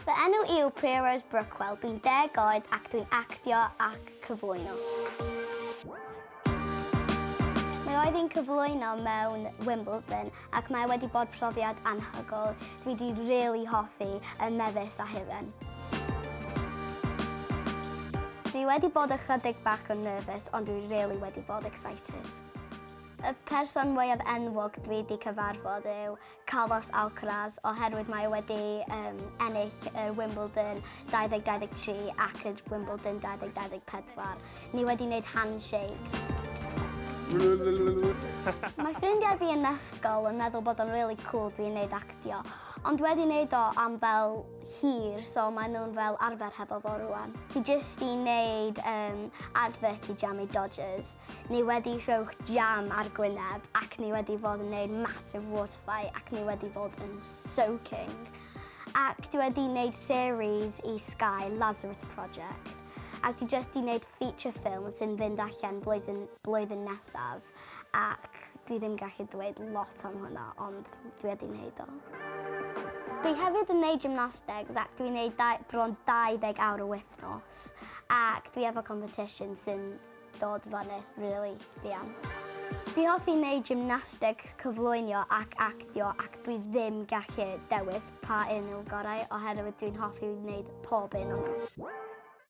Fy enw i yw Priya Rose Brookwell, dwi'n deg oed ac dwi'n actio ac cyflwyno. Mae oedd hi'n cyflwyno mewn Wimbledon ac mae wedi bod profiad anhygoel. Dwi wedi really hoffi y mefus a hufen. Dwi wedi bod ychydig bach yn nervous ond dwi really wedi bod excited. Y person mwyaf enwog dwi wedi cyfarfod yw Carlos Alcaraz oherwydd mae o wedi um, ennill yr Wimbledon 2023 ac yr Wimbledon 2024. Ni wedi wneud handshake. Mae ffrindiau fi yn ysgol yn meddwl bod o'n really cool dwi'n wneud actio, ond dwi wedi wneud o am fel hir, so maen nhw'n fel arfer hefo fo rwan. Fi jyst i wneud um, advert i Jammy Dodgers. Ni wedi rhowch jam ar gwyneb ac ni wedi fod yn wneud massive water fight ac ni wedi fod yn soaking. Ac dwi wedi wneud series i Sky, Lazarus Project. Ac dwi jyst i wneud feature film sy'n fynd allan blwyddyn, blwyddyn nesaf. Ac dwi ddim gallu dweud lot am hwnna, ond dwi wedi wneud o. Dwi hefyd yn wneud gymnastics ac dwi'n wneud bron 20 awr o wythnos ac dwi efo competition sy'n dod fyny really fuan. Dwi hoffi wneud gymnastics, cyflwynio ac actio ac dwi ddim gallu dewis pa un yw'r gorau oherwydd dwi'n hoffi wneud pob un o'n nhw.